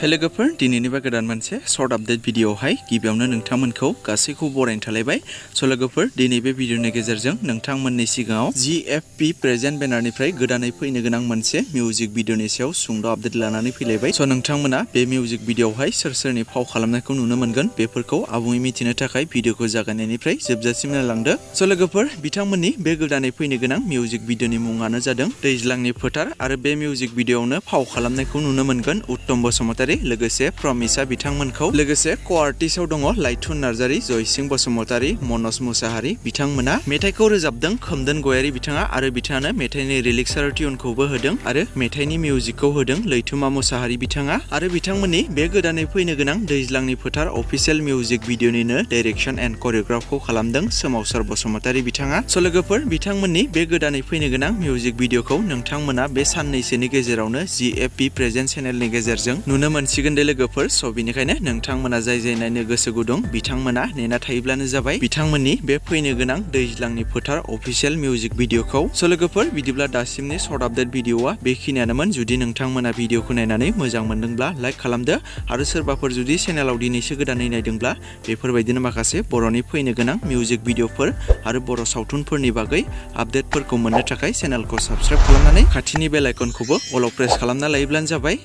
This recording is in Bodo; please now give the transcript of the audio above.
हेलोगोफोर दिनैनिबा गोदान मोनसे शर्ट आपडेट भिडिअहाय गिबियावनो नोंथांमोनखौ गासैखौबो बरायनो थालायबाय। स' लोगोफोर दिनै बे भिडिअनि गेजेरजों नोंथांमोननि सिगाङाव GFP प्रेजेन्ट बेनारनिफ्राय गोदानै फैनो गोनां मोनसे मिउजिक भिडिअनि सायाव सुंद' आपडेट लानानै फैलायबाय। स' नोंथांमोना बे मिउजिक भिडिअहाय सोर सोरनि फाव खालामनायखौ नुनो मोनगोन बेफोरखौ आबुङै मिथिनो थाखाय भिडिअखौ जागायनायनिफ्राय जोबजासिम नायलांदो। स' लोगोफोर बिथांमोननि बे गोदानै फैनो गोनां मिउजिक भिडिअनि मुङानो जादों दैज्लांनि फोथार आरो बे मिउजिक भिडिअआवनो फाव खालामनायखौ नुनो मोनगोन उत्तम बसुमतारी लोगोसे प्रमिशा बिथांमोनखौ लोगोसे को-आर्टिस्टआव दङ लाइथुन नार्जारी, जयसिं बसुमतारी, मनज मुसाहारी बिथांमोना मेथाइखौ रोजाबदों खोमदोन गयारी बिथाङा आरो बिथाङानो मेथाइनि लिरिक्स आरो टिउनखौबो होदों आरो मेथाइनि मिउजिकखौ होदों लैथुमा मुसाहारी बिथाङा आरो बिथांमोननि बे गोदानै फैनो गोनां दैज्लांनि फोथार अफिसियेल मिउजिक भिडिअनिनो डाइरेक्सन एन्ड करिय'ग्राफखौ खालामदों सोमावसार बसुमतारी बिथाङा। स' लोगोफोर बिथांमोननि बे गोदानै फैनो गोनां मिउजिक भिडिअखौ नोंथांमोना बे साननैसोनि गेजेरावनो GFP प्रेजेन्ट चेनेलनि गेजेरजों नुनो मोनसिगोन दे लोगोफोर। स' बिनिखायनो नोंथांमोना जाय नायनो गोसो गुदुं बिथांमोना नेना थायोब्लानो जाबाय बिथांमोननि बे फैनो गोनां दैज्लांनि फोथार अफिसियेल मिउजिक भिडिअखौ। स' लोगोफोर बिदिब्ला दासिमनि शर्ट आपडेट भिडिअआ बेखिनियानोमोन। जुदि नोंथांमोना भिडिअखौ नायनानै मोजां मोनदोंब्ला लाइक खालामदो आरो सोरबाफोर जुदि चेनेलाव दिनैसो गोदानै नायदोंब्ला बेफोरबायदिनो माखासे बर'नि फैनो गोनां मिउजिक भिडिअफोर आरो बर' सावथुनफोरनि बागै आपडेटफोरखौ मोननो थाखाय चेनेलखौ साबस्क्राइब खालामनानै खाथिनि बेल आइकनखौबो अलाव प्रेस खालामना लायोब्लानो जाबाय।